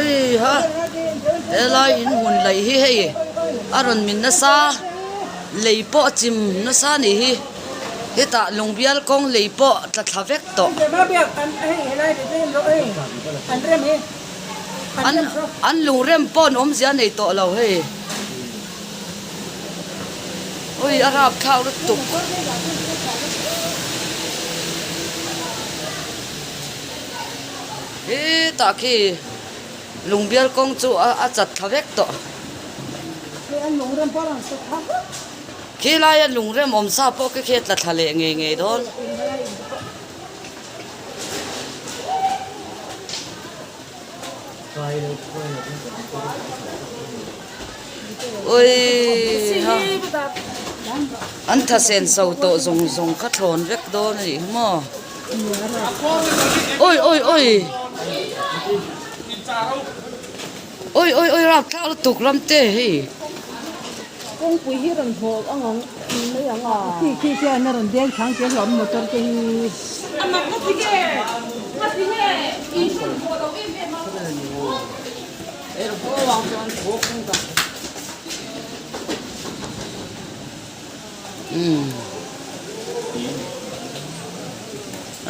Ui ha helai in hmun laih hi hei a rawn min nasa lei pawh a chim nasa a nih hi hetah lungbial kawng lei pawh tla thla vek tawh. An an lungrem pawh an awmzia a nei tawh lo hei. Ui a rap thlak lutuk. Hetah khi lungbial kawng chu a chat thla vek tawh. Khi laia lungrem awm sa pawh khi khi a tla thla leh ngei ngei dawn. Ui ha an tha sen so tawh zawng zawng kha thlawn vek dawn a nih hi maw ui ui ui ui ui ui rapthlak lutuk ram te hei. Kawngpui hi rawn hnawh ang ang mai ang a. Khi khi khian a rawn deng chang che hlawm motor te hi. A mak na ti nge na ti nge in hmun pawh lo em em a. Umm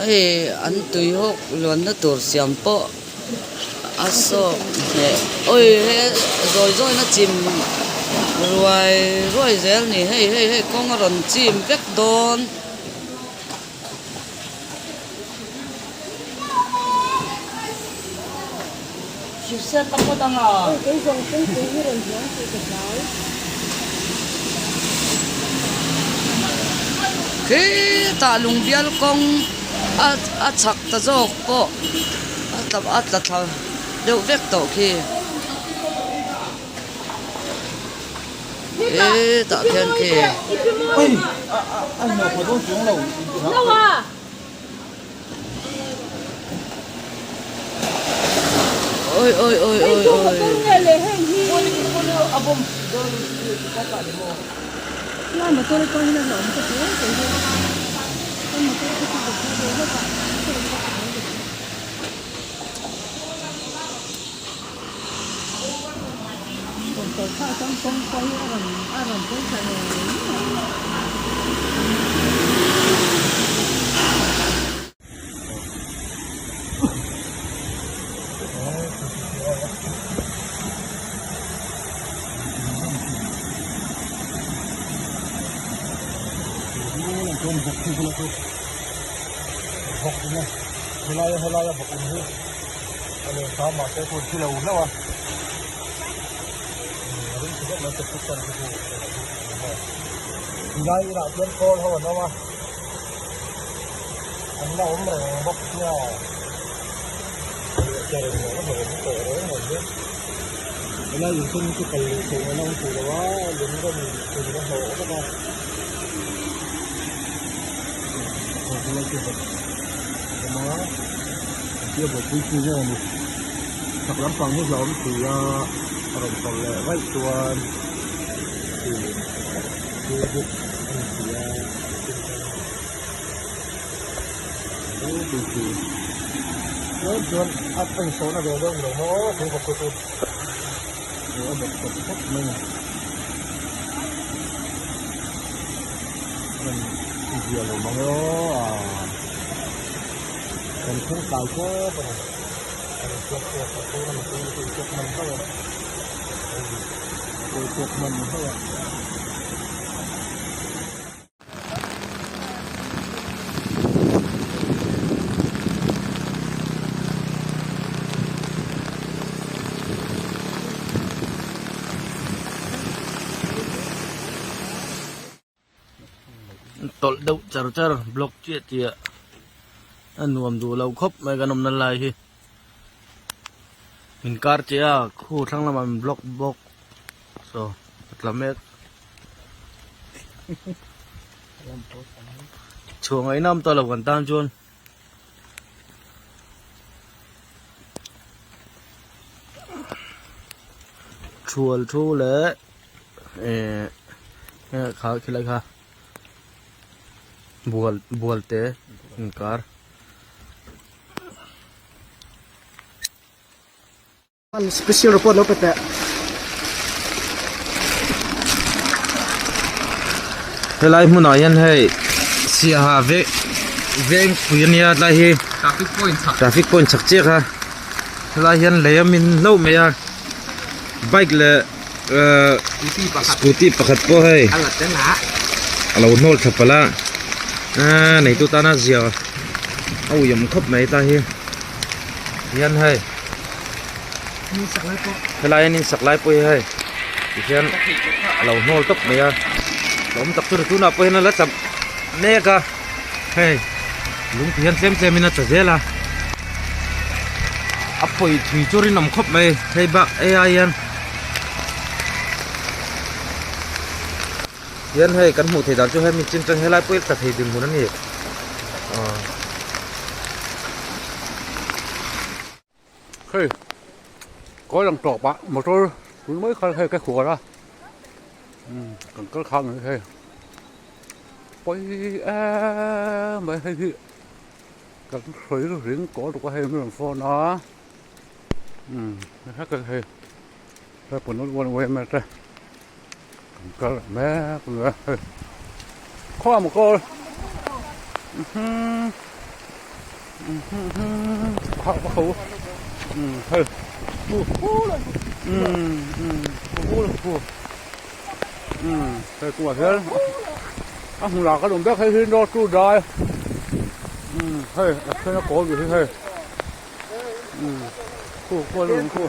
hei an tui hawk luanna tur siam pawh a sawk hneh awi he zawi zawi na chim ruai ruai zel a ni hei hei hei kawng a rawn chim vek dawn. Khitah lungbial kawng a chhak ta zawk pawh a tla thla deuh vek tawh khi. Hetah khian khi. Oi oi oi oi oi. Tawlh deuh char char block chiah chiah a nuam duh lo khawp mai kan awmna lai hi min kar chiah a khu thlang lamah min block bawk saw a tla mek chhuah ngaihna awm tawh lo kan tan chuan. Thual thu leh eh kha khilai kha bual bual te inkar. Special report lo pe teh. Helai hmunah hian hei Siaha ve veng pui ania tlai hi Traffic point chak traffic point chak chiah kha helai hian lei a min hlauh mai a bike leh ehh scooty pakhat pawh hei a lo hnawl thla palh a ehh neitu tana zia a uiawm khawp mai tlai hi hian hei. Helai hian in sak lai pawh hi hei tihian a lo hnawl tawp mai a tlawm tak chu tunah pawh hian a la cham mek a hei lung ti hian tlem tlem in a tla zel a a pawi thui chu rinawm khawp mai hei bak ei ai hian hian hei kan hmuh theih dan chu hemi chin tang helai pawh hi tla thei dinhmun a ni aw. Hei kawi lang tawp ah motor tun mai kha hei ka khuar a umm kan kal khang ang hei pawi em mai hei hi kan sawi ring kawl tuk a hei min rawn phone a umm hei hei pawh one way te kan kal mek a nia hei khaw maw kawl hei hei kawngah hian a hmun ah ka lawm vek hei hi no two dai hei a then a kawl ve hi hei khu kawl a lawm khu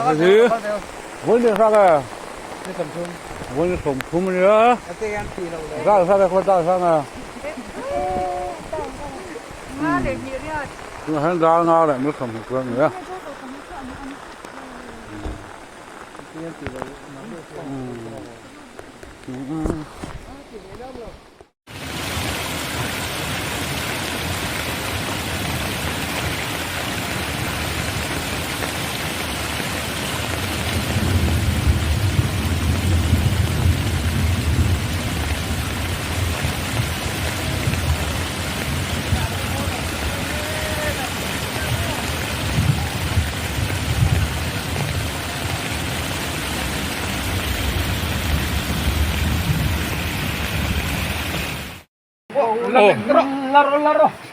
hei hi vawi hrang e vawi 30 a nia zar zar e khaw zar hrang e tunah hian dar nga leh mil 20 chuan a ni a.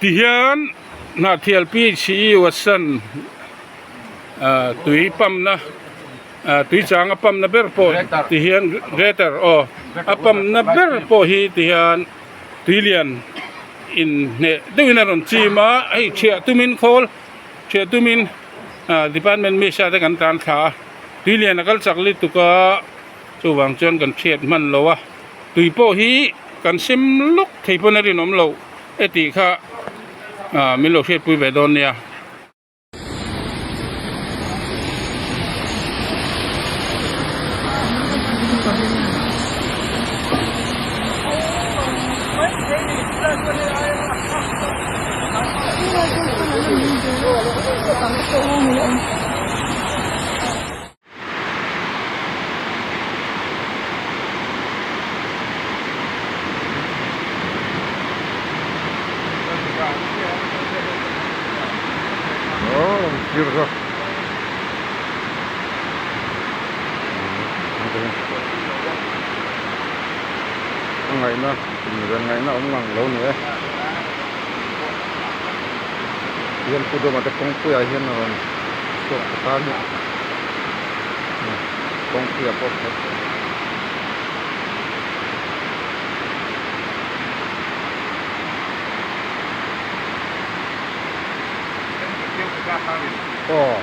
Tihian Hnahthial PHE Watson tui pump na tui chang a pump na ber pawh tihian greater aw a pump na ber pawh hi tihian tui lian inhneh deuhin a rawn chim a hei thiah tumin khawl thiah tumin department misa te kan tan thla a tui lian a kal chak lutuk a chuvang chuan kan thiat hman lo a. Tui pawh hi kan sem lawk thei pawn a rinawm loh e tih kha ah min lo hriatpui ve dawn nia. A ngaihna inren ngaihna awm ngang lo ni e hian pu dawma te kawngpuiah hian a rawn chhuak ta ta a ni. Kawngpuiah pawh kher aw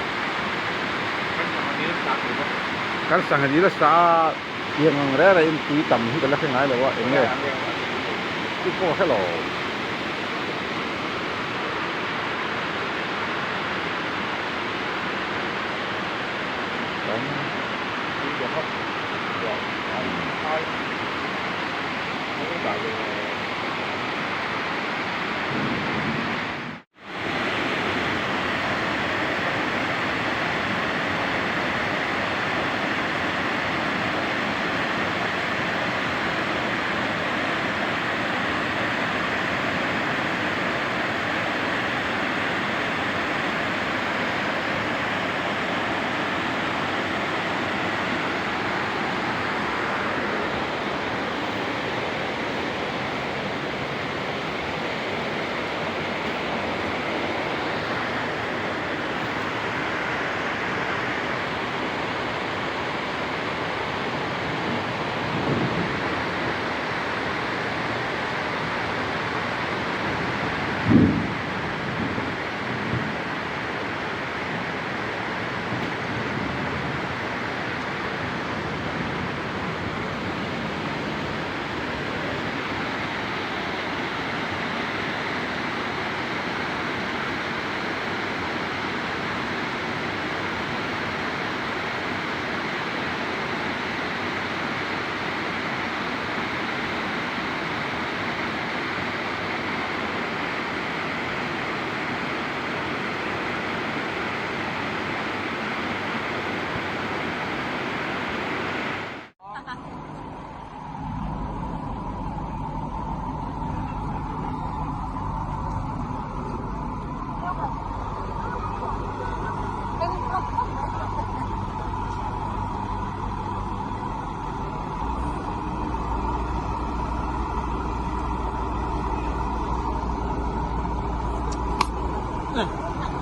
kan sangha dil a sa a tiang ang reng rengin tui tam hi ka la hre ngai lo a eng nge chu pawh ka hre lo.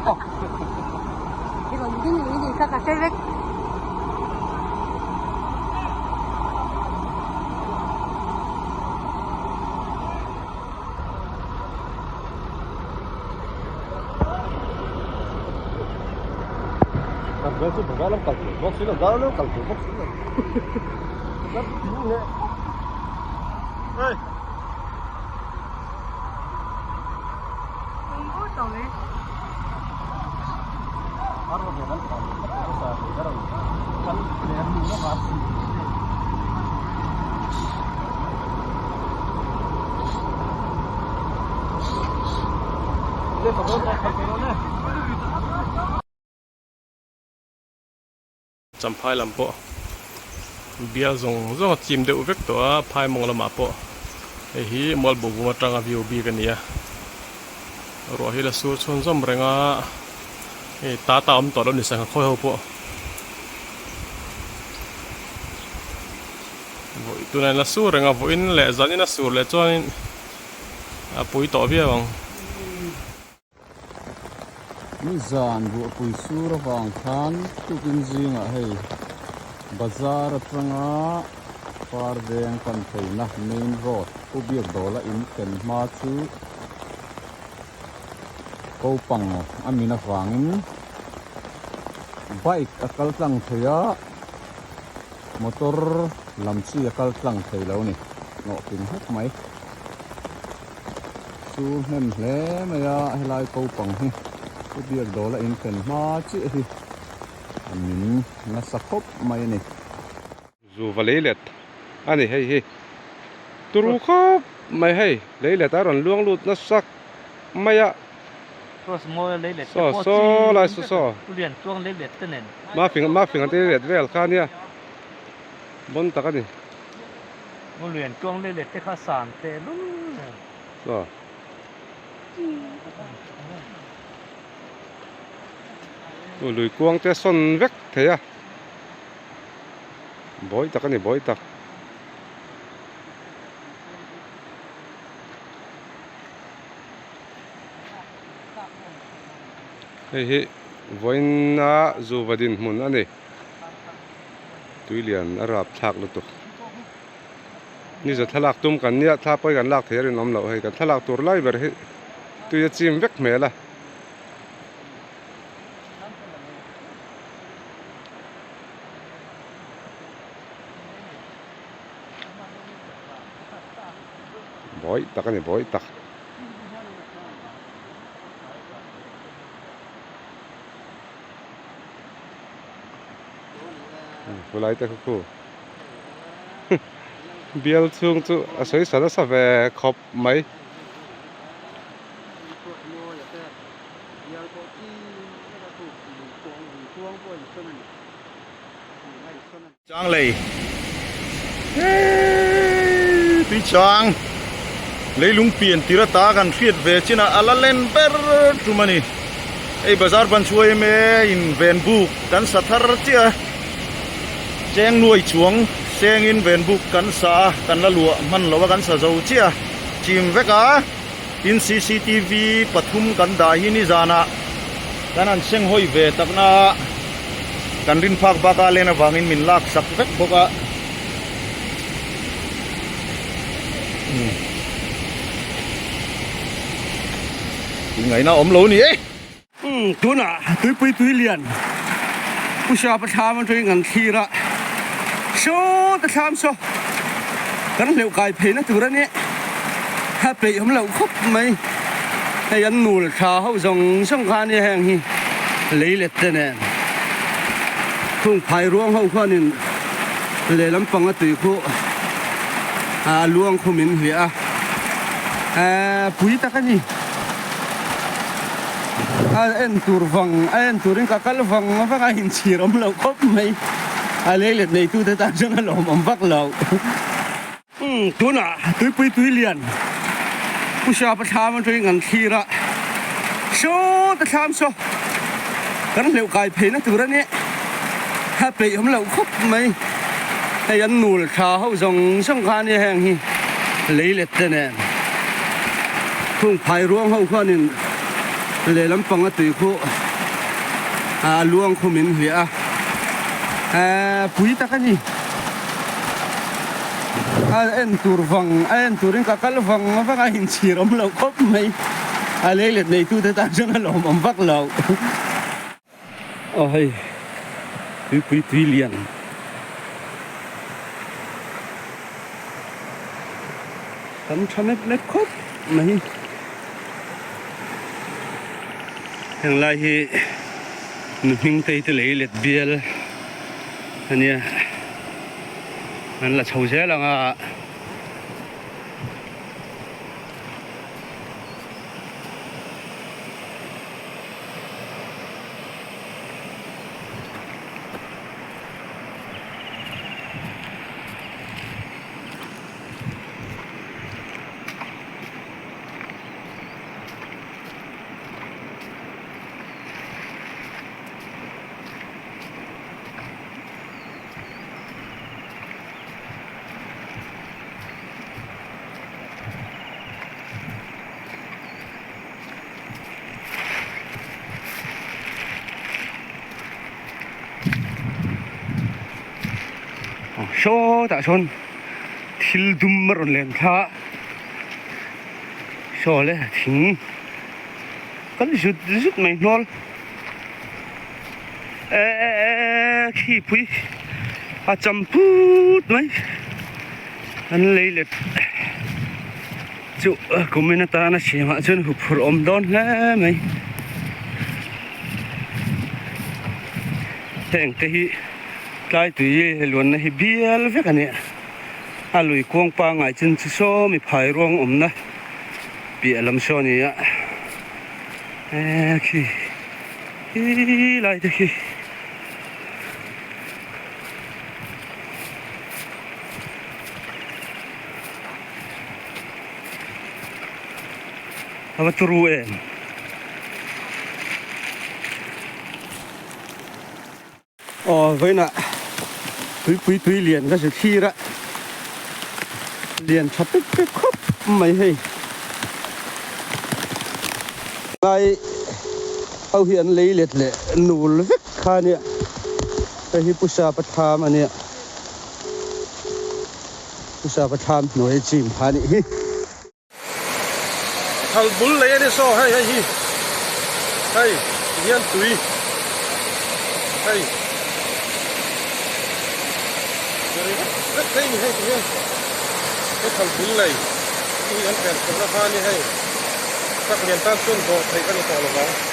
I rawn ding lui nih kha ka hre vek. Champhai lam pawh bial zawng zawng a chim deuh vek tawh a phai mawng lamah pawh hei hi mualbawm atanga view bik a ni a ruah hi la sur chhunzawm reng a hei tata awm tawh lo ni sangha khawi ho pawh vawi tunah la sur reng a vawiin leh zanin a sur leh chuanin a pui tawh viau ang. Nizan ruahpui sur avang khan tukin zingah hei bazar atanga par veng pan theihna main road Pu Biakdawla in thlen hma chu kopang a min avangin bike a kal tlang thei a, motor lam chi a kal tlang thei lo a ni, hnawhpin hawk mai. Chu hnem hle mai a helai kopang hi Pu Biakdawla in thlen hma chiah hi a min nasa khawp mai a ni. Zuva leilet a ni hei hi turu khawp mai hei leilet a rawn luang lut nasa mai a saw saw lai saw saw mafing mafing an ti let vel kha nia bon tak a ni. Saw. Lui kuang te a sawn vek thei a. Bawi tak a ni bawi tak. Hei hi vawiina zuva dinhmun a ni. Tuilian a rap thlak lutuk. Niza thlalak tum kan nia thla pawi kan lak thei a rinawm loh hei kan thlalak tur lai ber hi tui a chim vek hmel a. Bawi tak a ni bawi tak. Khulai te khu khu bial chhung chu a sawi sa nasa ve khawp mai. Chang lei hei tui chang leilung pian tir ata kan hriat ve chin a a la len ber tum a ni hei bazar ban chhuai em e in ven buk kan sa thar chiah a cheng nuai chuang seng in ven buk kan sa a kan la luah hman lo a kan sa zo chiah a chim vek a tin cctv pathum kan dah hi nizanah kan han seng hawi ve takna a. Kan rin phak bak a len avangin min lak sak vek bawk a. Ingaihna awm lo ni e. Umm tunah tuipui tui lian Pu Sapa thlam atangin kan thlir a, saw ta thlam saw kan hleuh kai pheina tur a ni a peih awm loh khawp mai hei an nul tha ho zawng zawng kha ania heng hi leilet te nen thung phai ruang ho khuanin lehlam pang a tui khu a luang khu min hliah a ehh pui tak a ni a en tur vang a en turin ka kal vang vang a inchhir awm loh khawp mai a leilet neitute tan chuan a lawmawm vak loh. Umm tunah tuipui tui lian Pu Sapa thlam atangin kan thlir a, saw ta thlam saw kan hleuh kai pheina tur a ni a peih awm loh khawp mai hei an nul tha ho zawng zawng kha ania heng hi leilet te nen thung phai ruang ho khuanin. Lehlam panga tui khu a luang khu min hliah a, eh pui tak a ni. A en tur vang a en turin ka kal vang vang a inchhir awm loh khawp mai. A leilet neitute tan chuan a lawmawm vak lo. Aw hei tuipui tui lian. Tam tha mep mep khawp mai. Heng lai hi nu hming tei te lei let bial a nia an la chho zel ang a. Sawtah sawn thil dum a rawn len thla a saw le thing kal zut zut mai hnawl eh khi pui a cham put mai an lei let. Chu kumin atana siamah chuan huphurh awm dawn hle mai. Heng te hi tlai tui luanna hi bial vek a nia. A lui kuang pangngai chin chu saw mi phai ruang awmna piah lam saw a ni a. Eee khi hi lai te khi. A va turu em? Aw vawiinah tuipui tui lian ka zir thlir a, lian tha pek pek khawp mai hei. Ngai ho hi an lei let leh nul vek kha ania, hei hi Pu Sapa thlam ania. Usa ka thlam hnuai chim kha nih hi. Thal bul lei a ni saw hei hei hi hei ti hian tui hei ri vek vek thei ni hei ti hian hei thal bul lei tui an pen chhuahna kha a ni hei tak lian tan chuan zawh theih a ni tawh lovang.